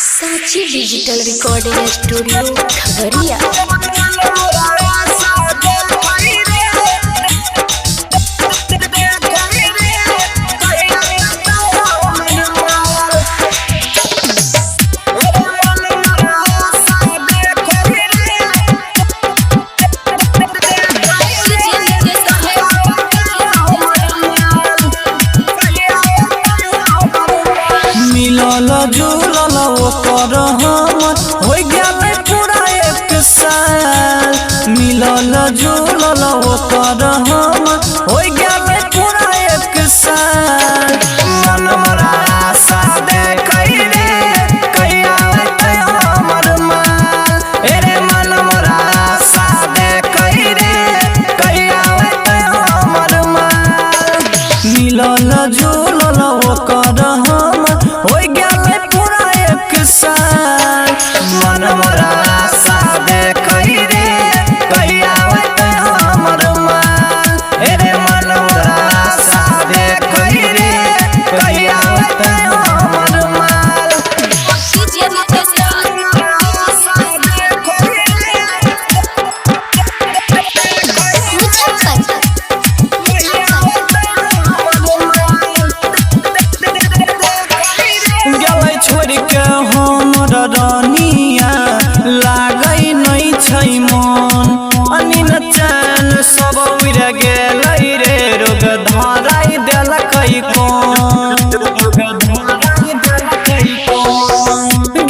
Sanchi digital recording studio Khagaria. मिलल जुलल ओकर हमर हो गेलै पूरा एक साल। मिलल जुलल ओकर हमर हो गेलै पूरा एक साल। मन मोरा आशा देखै रे कहिया अयतै हमर माल। ए रे मन मोरा आशा देखै रे कहिया अयतै हमर माल। मिलल जुलल ओकर हमर हो गेलै पूरा एक साल। मन मोरा आशा देखै रे कहिया अयतै हमर माल। ए रे मन मोरा आशा देखै रे कहिया अयतै हमर माल। गेलै छोड़ के हमर रानिया लागै नै छै मन। अनिल चैन सब उड़ि गेलै रे रोग धराइ देलकै कोन।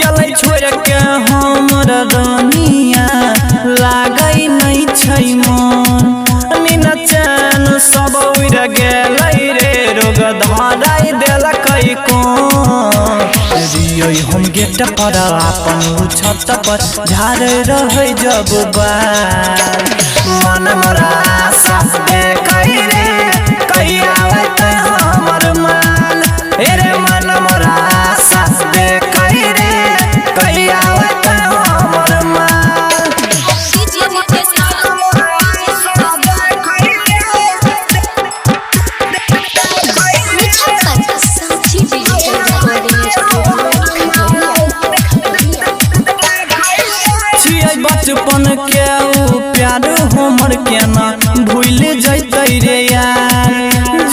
गेलै छोड़ के हमर रानिया लागै नै छै मन। अनिल चैन सब उड़ि गेलै रे रोग धराइ देलकै कोन। रियै हम गेट पर अपन उ छत पर झाड़ै रहै जब बाल। मन मोरा आशा देखै रे कहिया अयतै हमर माल। ए रे मन मोरा आशा देखै रे कहिया अयतै हमर माल। Sanchi digital recording studio Khagaria. छियै बचपन के उ प्यार हमर केना भूल जैतै रे यार।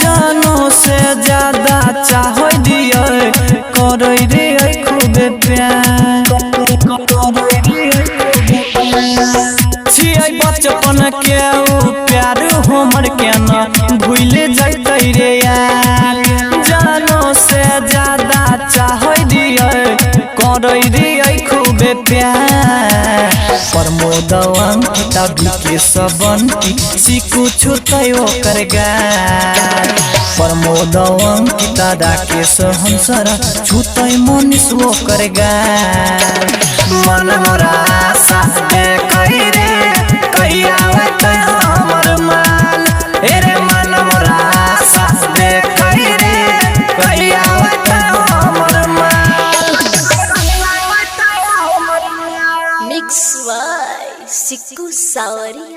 जानो से ज्यादा चाहै दियै करै रे खूबे प्यार। छियै बचपन के उ प्यार हमर केना भूल जैतै रे यार। जानो से ज्यादा चाहै दियै करै रे खूबे प्यार। प्रमोद अंकिता बिके सबंती सिकु छुतै ओकर गाल। प्रमोद अंकिता राकेश हंसरा छुतै मनीष ओकर गाल। मन मोरा आशा देखै रे कहिया अयतै हमर माल। ए रे मन मोरा आशा देखै रे कहिया अयतै हमर माल। मिक्स बाय सिक्कू सावरिया।